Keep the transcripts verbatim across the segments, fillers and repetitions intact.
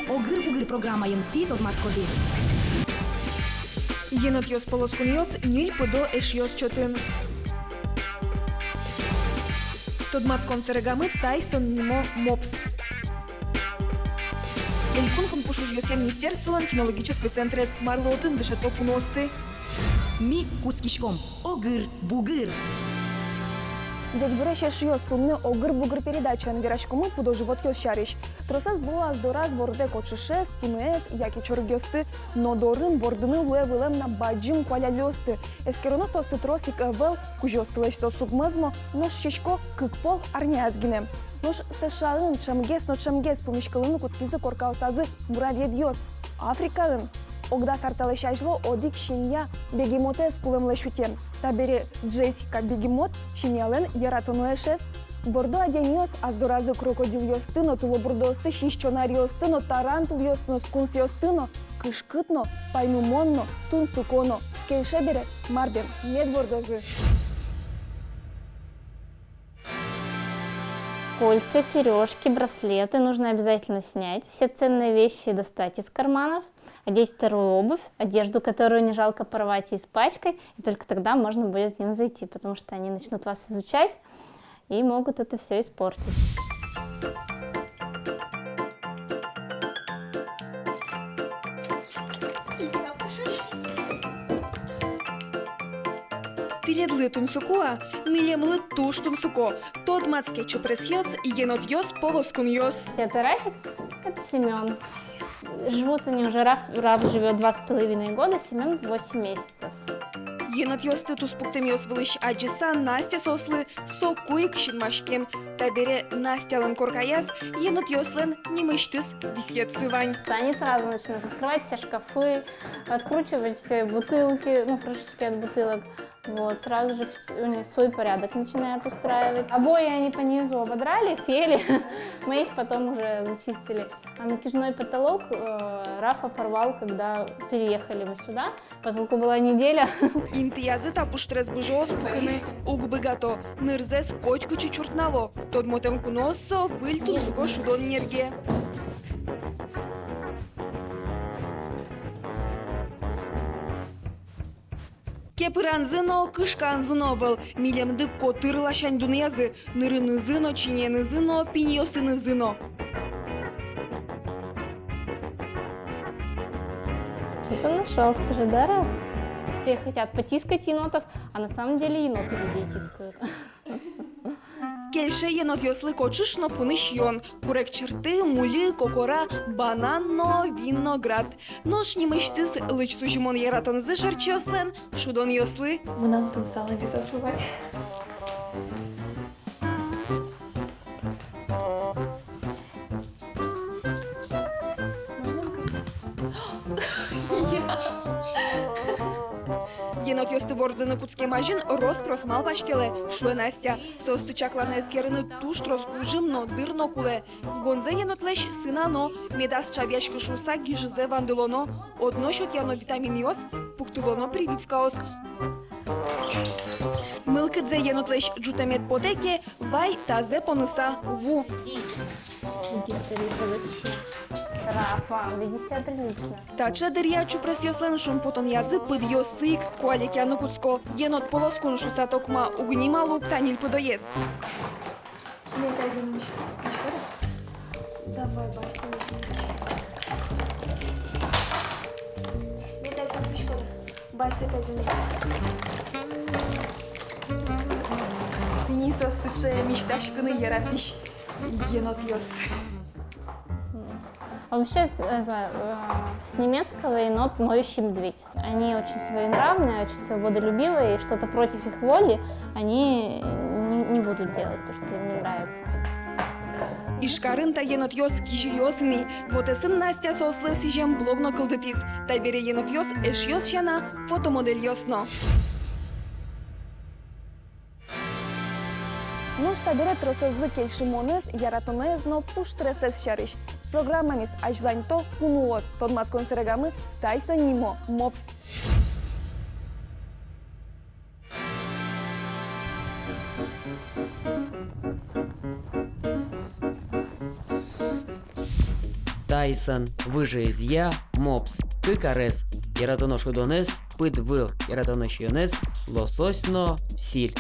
«Огыр-бугыр» программаын тӥ тодматскоды. Енотъёс полоскунъёс ньыль пыдо эшъёс чотын. Тодматскон сэрегамы Тайсон нимо мопс. Элькун кунпуш ужъёсъя министерстволэн кинологической центрез марлы отын дышето куноосты. Ми кутскиськом. Огыр-бугыр. Ӟечбуресь, эшъёс! Туннэ «Огыр-бугыр» передачаын вераськомы пудо-животъёс сярысь. Тросэз луо ас дораз вордэ кочышез, туныез яке чорыгъёсты, но дорын вордыны луэ вылэм на бадӟым куалялъёсты. Эскероно соосты трос ик ӧвӧл, кузёоссылэсь соос уг мӧзмо, нош сисько кык пол арняяз гинэ. Нош С Ш А-ын ӵемгес но ӵемгес пумиськылыны кутскизы коркаосазы муравьедъёс. Африкаын огдас ар талэсь азьло одӥг семья бегемотэз кулэмлэсь утем. Табере Джессика бегемот семьялэн яратоно эшез. Бордо адямиос ас доразы крокодилъёсты но, тылобурдоосты, сизьчонаръёсты но, тарантулъёсты но, скунсъёсты но, кышкыт но, паймымон но, тунсыко но. Кельше бере, мар бен, мед вордозы. Кольца, серёжки, браслеты нужно обязательно снять. Все ценные вещи достать из карманов, одеть вторую обувь, одежду, которую не жалко порвать и испачкать, и только тогда можно будет к ним зайти, потому что они начнут вас изучать и могут это всё испортить. Тӥледлы тунсыко-а? Милемлы туж тунсыко. Тодматске чупресъёс, енотъёс, полоскунъёс. Это Рафик, это Семён. Живут они уже, Раф, Раф живёт два с половиной года, Семён восемь месяцев. Енотъёсты туспуктэмъёс вылысь адӟыса, Настя соослы соку ик синмаськем. Табере Настялэн коркаяз енотъёслэн нимысьтыз висъетсы вань. Они сразу начинают открывать все шкафы, откручивать все бутылки, ну, крышечки от бутылок. Вот, сразу же вс-, у них свой порядок начинают устраивать. Обои они по низу ободрали, съели. Мы их потом уже зачистили. А натяжной потолок, э, Рафа порвал, когда переехали мы сюда. Потолку была неделя. Интыязы та пуштрес быжыос пукыны уг быгато. Нырзэс котькыӵе чуртнало. Тодмотэм куноос со выль тунсыко шудон нерге. Кепыранзы но, кышканзы но ӧвӧл, милемды котыр ласянь дунъязы, нырынызы но, чиньыенызы но, пиньёсынызы но. Что ты нашёл, скажи, да, Раф? Все хотят потискать енотов, а на самом деле еноты людей тискают. Кельше енотъёслы кочыш но пунысь ён: курегчырты, мульы, кокора, банан но виноград. Нош нимысьтыз лыдӟ сузимон яратонзы шырчиослэн — шудонъёслы. Мынам тунсалом висъёслы вань. Можно выключить? Я. Енотъёсты вордыны кутскем азьын рос-прос малпаськелэ, шуэ Настя. Соосты чакланы-эскерыны туж трос кужым но, дыр но кулэ. Гонзэ енотлэсь сынано, медаз чабъяськы шуыса, гижызэ вандылоно, одно сётъяно витаминъёс, пуктылоно прививкаос. Мылкыдзэ енотлэсь ӝутэмед потэ ке, вай тазэ поныса ву. Иди скорее, получи. Рафа, веди себя прилично. Таӵе дыръя чупресъёслэн шумпотонъязы пыдъёссы ик куалекъяны кутско. Енот полоскун шуыса токма уг нималэ ук та ньыль пыдоез. Мед тазэ нимиськод, нимиськод-а? Давай, басьты, басьты. Мед тазэ нимиськод-а? Басьты тазэ нимиськод. Тӥни соос сыӵе мисьтаськыны яратӥсь енотъёс. Вообще, с-, это, э, с немецкого енот — моющий медведь. Они очень своенравные, очень свободолюбивые, и что-то против их воли они не, не будут делать, то, что им не нравится. Ижкарын та енотъёс кизилиос ини. Вотэсын Настя соослы сӥзем блог но кылдытӥз. Табере енотъёс эшъёс сяна фотомодельёс но. Нош табере тросэзлы кельшымонэз, яратонэз но пуштресэз сярысь. Программамес азьланьто куноос. Тодматскон сэрегамы Тайсон нимо мопс. Тайсон, выжыезъя мопс. Кык арес. Яратоно шудонэз — пыдвыл, яратоно сиёнэз — лосось но силь.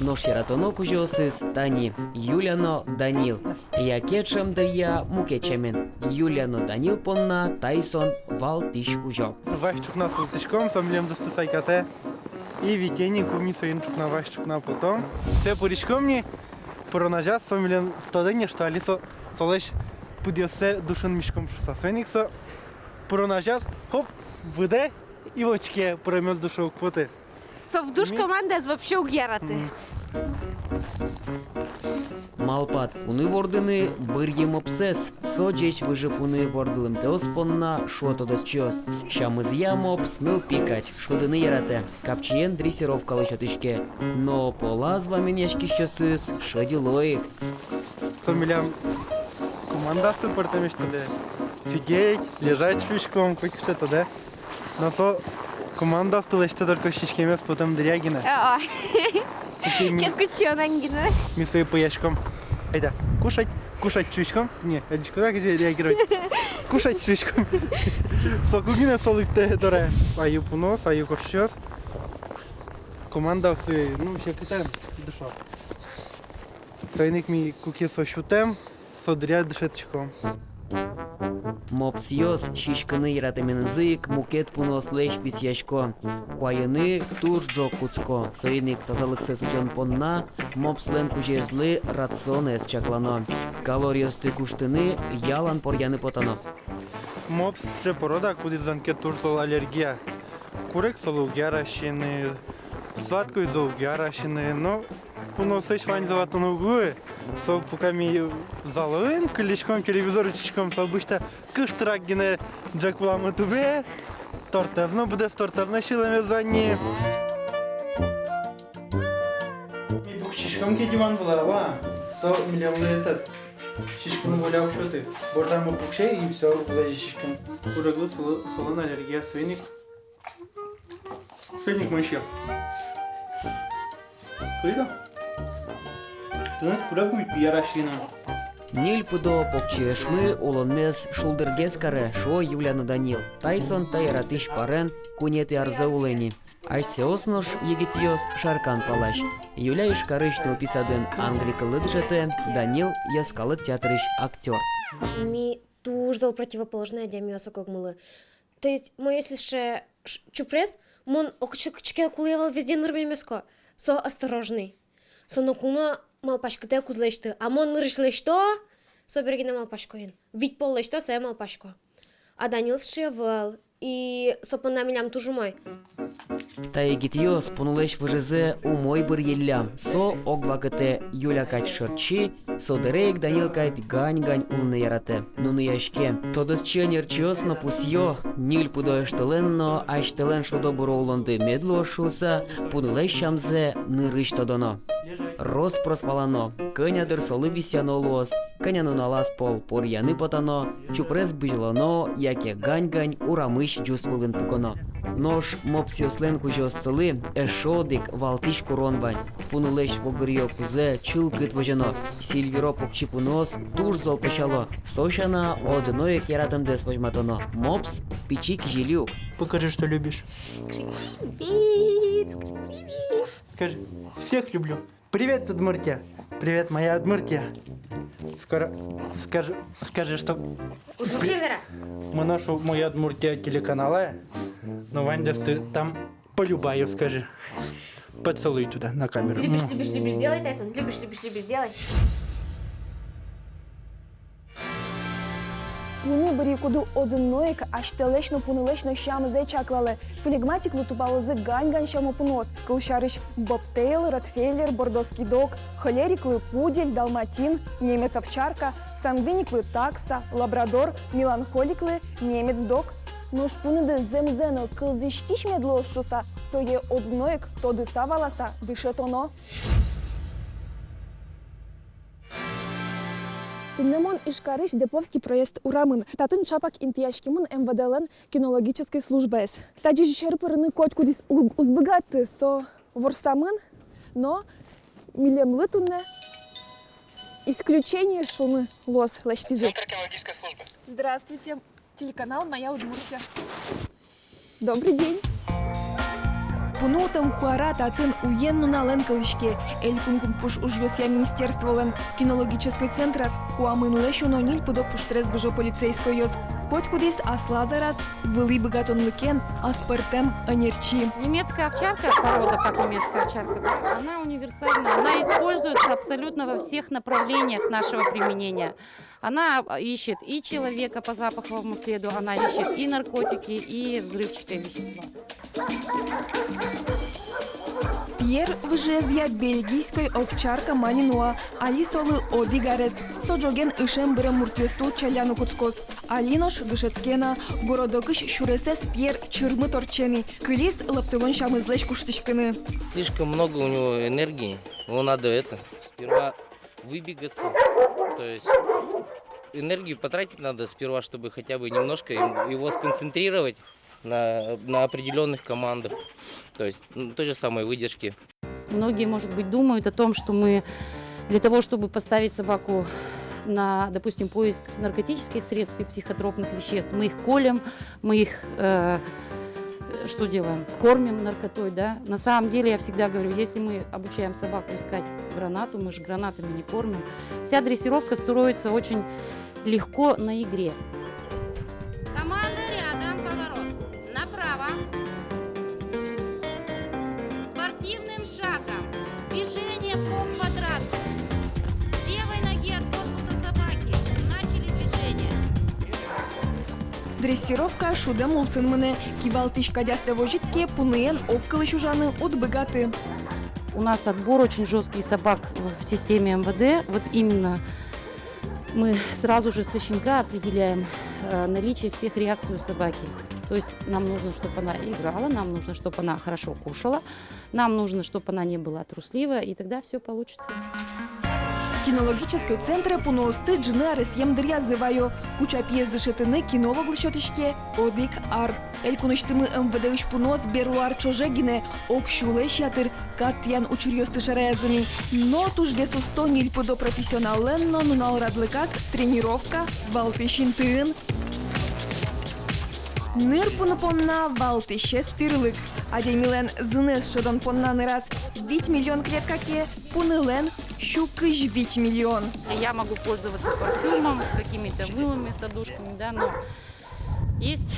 Нош яратоно кузёосыз тани: Юля но Данил. Яке ӵем дыръя мукет сямен. Юля но Данил понна Тайсон валтӥсь кузё. Вазь ӵукна султӥськом, со милемды сайкатэ. И витени ку ми соин ӵукна, вазь ӵукна потом. Сое пыриськом ни, пырон азяз со милем тодэ ни, что али со, солэсь пыдъёссэ душын миськом шуса. Соин ик со пырон азяз, хоп, выдэ, и вочке, пыромез душо уг поты. Со вдуш командаез вообще уг яраты. Малпад пуны вордыны — бырйы мопсэс. Со ӟеч выжы пуны вордылымтэос понна, шуо тодосчиос. Сямызъя мопс нылпи кадь, шудыны яратэ, капчиен дрессировкалы сётӥське. Но полаз ваменъяськисьёсыз шедьыло ик. Со милям командаосты пӧртэмесь тодэ. Сидеть, лежать шуиськом, котькыӵе тодэ. Но со командаосты лэсьтэ только сиськемез потэм дыръя гинэ. О-о. Окей, ми- Ческыт сиёнэн гинэ. Ми сое пӧяськом. Айда, кушать, кушать шуиськом. Не, адӟиськод-а, кызьы реагировать. Кушать шуиськом. Соку гинэ со лыктэ доры. Аю пуноос, аю кошкисьёс. Командаосы, ну, секытэм дышо. Соин ик ми куке со сютэм, со дыръя дышетӥськом. Мопсъёс сиськыны яратэменызы ик мукет пуноослэсь висъясько. Куайыны туж ӝог кутско, соин ик тазалыксэс утён понна мопслэн кузёезлы рационэз чаклано. Калориосты куштыны ялан поръяны потоно. Мопс сыӵе порода, кудӥзлэн ке туж зол аллергия. Курег солы уг яра сиыны, сладкойзэ уг яра сиыны, но пуноослэсь ваньзэ ватыны уг луы. Со пока ми залын кыллиськом, телевизор учкиськом, со обычно кыштырак гинэ ӝӧк вылам тубе, тортэз но, быдэс тортэз но сюлэмез вань ни. Ми пуксиськом ке диван вылэ, ва, со милемлы этот, сиськыны воля уг сёты. Бордамы пуксе, и всё, уг лэзё сиськыны. Куреглы солы, солэн аллергия, соин ик. Соин ик мон сиё. Кыдо? Тынад курег уг яра сиыны. Ньыль пыдо покчи эшмы улонмес шулдыргес каре, шуо Юля но Данил. Тайсон та яратӥсь парен куинетӥ арзэ улэ ни. Асьсэос нош, егитъёс, Шаркан палась. Юля Ижкарысь нылпи садын англи кыллы дышетэ, Данил — йӧскалык театрысь актёр. Ми туж зол противоположной адямиос ог-огмылы. То есть мон если сыӵе ш-, чупрес, мон ог-, кыӵе ке кулэ ӧвӧл, везде нырме меско. Со осторожный. Со ноку но малпаськытэк уз лэсьты. А мон нырысь лэсьто, со бере гинэ малпасько ини. Вить пол лэсьто, сое малпасько. А Данил сыӵе ӧвӧл. И со понна милям туж умой. Та егитъёс пунылэсь выжызэ умой бырйиллям. Со ог вакытэ Юля кадь шырчи, со дыре ик Данил кадь гань-гань улыны яратэ, нуныяське. Тодосчи-ӧнерчиос но пусъё: ньыль пыдо эштолэн но асьтэлэн шудо-буро улонды мед луоз шуыса, пунылэсь сямзэ нырысь тодоно. Рос-прос валано, кӧня дыр солы висъяно луоз, кӧня нуналаз пол поръяны потоно, чупрес бызьылоно яке гань-гань урамысь ӟус вылын пуконо. Нош мопсъёслэн кузёоссылы эшшо одӥг валтӥсь курон вань. Пунылэсь вогыръё кузэ чылкыт возёно. Сильвиро покчи пуныос туж зол пӧсяло. Со сяна одно ик яратэмдэс возьматоно: мопс — пичи кизилиук. Покажи, что любишь. Скажи: всех люблю. Привет, Удмуртия! Привет, моя Удмуртия! Скоро скажи, скажи, что... Удмуртия вера. Мыношу «Моя Удмуртия» телеканалэ, но ваньдэсты там полюбаю, скажи. Поцелуй туда, на камеру. Любишь, любишь, любишь, делай, Тайсон. Любишь, любишь, любишь, делай. Пуны бырйыкуды одно ик асьтэлэсь но, пунылэсь но сямзэ чаклалэ. Флегматиклы тупалозы гань-гань сямо пуныос. Кылсярысь, бобтейл, ротвейлер, бордоский дог, холериклы пудель, далматин, немец овчарка, сангвиниклы такса, лабрадор, меланхоликлы немец дог. Нош пуныды зэмзэ но кылзӥськись мед луоз шуыса, сое одно ик тодыса-валаса дышетоно. Туннэ мон Ижкарысь Деповский проезд урамын. Татын ӵапак интыяськемын МВД-лэн кинологической службаез. Тазьы сьӧры пырыны котькудӥз у-, уз быгаты, со ворсамын, но милемлы туннэ исключение шуыны луоз лэсьтӥзы. Центр кинологической службы. Здравствуйте. Телеканал «Моя Удмуртия». Добрый день. Пуны утэм куара татын уен-нуналэн кылӥське. Элькун кунпуш ужъёсъя министерстволэн кинологической центраз куамынлэсь уно ньыль пыдо пуштрес быжо полицейскойёс. Котькудӥз аслаз араз вылӥ быгатонлыкен, аспӧртэм ӧнерчи. Немецкая овчарка, порода как немецкая овчарка, да, она универсальная, она используется абсолютно во всех направлениях нашего применения. Она ищет и человека по запаховому следу, она ищет и наркотики, и взрывчатые вещества. Пьер выжыезъя бельгийской овчарка Малинуа. Али солы одӥг арес. Со ӝоген ышем бырем муртъёсты утчаляны кутскоз. Али нош дышетске на. Городокысь сюресэз Пьер чырмыт ортче ни. Кылиз лаптылон сямызлэсь куштӥськыны. Слишком много у него энергии. Его надо это, сперва выбегаться. То есть энергию потратить надо сперва, чтобы хотя бы немножко им-, его сконцентрировать на, на определённых командах. То есть, ну, той же самой выдержке. Многие, может быть, думают о том, что мы для того, чтобы поставить собаку на, допустим, поиск наркотических средств и психотропных веществ, мы их колем, мы их, э, что делаем? Кормим наркотой, да? На самом деле, я всегда говорю, если мы обучаем собаку искать гранату, мы же гранатами не кормим. Вся дрессировка строится очень легко на игре. Команда рядом, поворот. Направо. Спортивным шагом. Движение по квадрату. С левой ноги от корпуса собаки. Начали движение. Дрессировка шудэм улсын мынэ. Кивалтӥсь кадь астэ возид ке, пуныен огкылысь ужаны уд быгаты. У нас отбор очень жёсткий собак в системе МВД. Вот именно мы сразу же со щенка определяем, э, наличие всех реакций у собаки. То есть нам нужно, чтоб она играла, нам нужно, чтоб она хорошо кушала, нам нужно, чтоб она не была труслива, и тогда всё получится. Кинологической центрэ пуныосты ӝыны аресъем дыръязы ваё. Куӵапиез дышетыны кинолог луэ сётӥське одӥг ар. Элькунысьтымы МВД-ысь пуныос берло ар ӵоже гинэ ог сюлэсь ятыр кат тӥян учыръёсты шараязы ни. Но тужгес усто ньыль пыдо профессионаллэн но нунал радлыказ тренировка валтӥсь интыын. Ныр пуны понна валтӥсез тӥрлык. Адямилэн зынэз шӧдон понна ныраз вить миллион клетка ке, пунылэн сю кызь вить миллион. Я могу пользоваться парфюмом, какими-то мылами с отдушками, да, но есть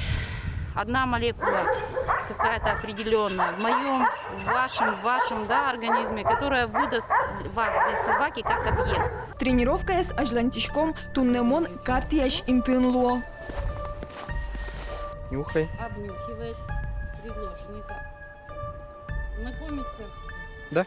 одна молекула какая-то определённая в моём, в вашем, в вашем, да, организме, которая выдаст вас для собаки как объект. Тренировкаез азьланьтӥськом. Туннэ мон кат тӥясь интыын луо. Нюхай. Обнюхивает предложенный запах. Знакомится. Да.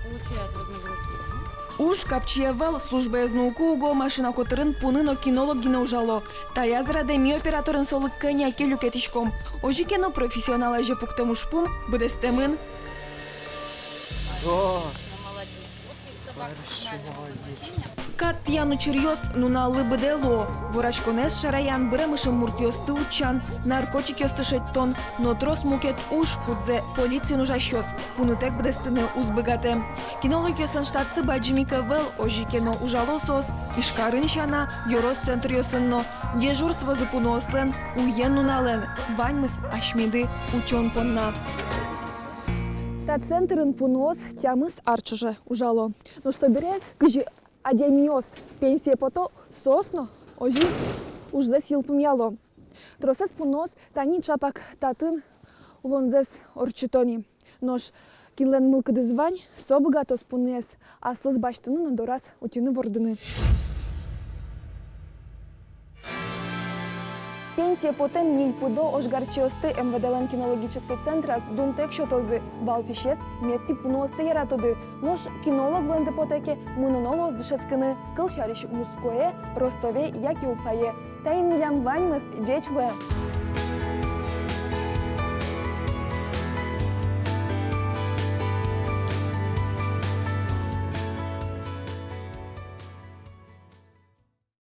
Получает вознаграждение. Уж капчи ӧвӧл, службаез нуыку уго машина котырын пуны но кинолог гинэ ужало. Таяз радэ ми операторын солы кӧня ке люкетӥськом. Озьы ке но, профессионал азе пуктэм ужпум быдэстэмын. О! Молодец. Вот собака. Кат тӥян учыръёс нуналлы быдэ луо. Вораськонэз шараян, бырем ышем муртъёсты утчан, наркотикъёсты шедьтон, но трос мукет уж, кудзэ полициын ужасьёс пунытэк быдэстыны уз быгатэ. Кинологъёслэн штатсы бадӟым ик ӧвӧл, озьы ке но ужало соос Ижкарын сяна ёрос центръёсын но. Дежурствозы пуныослэн уен-нуналэн, ваньмыз асьмеды утён понна. Та центрын пуныос тямыс ар ӵоже ужало. Нош собере, кызьы адямиос пенсие пото, соос но озьы ужзэс йылпумъяло. Тросэз пуныос тани ӵапак татын улонзэс ортчыто ни. Нош кинлэн мылкыдыз вань, со быгатоз пуныез аслыз басьтыны но дораз утьыны-вордыны. Пенсие потэм ньыль пыдо ожгарчиосты МВД-лэн кинологической центраз дунтэк сётозы. Валтӥсез: мед тӥ пуныосты яратоды. Нош кинолог луэмды потэ ке, мыноно луоз дышетскыны, кылсярысь, Муское, Ростове яке Уфае. Таин милям ваньмыз. Ӟеч луэ!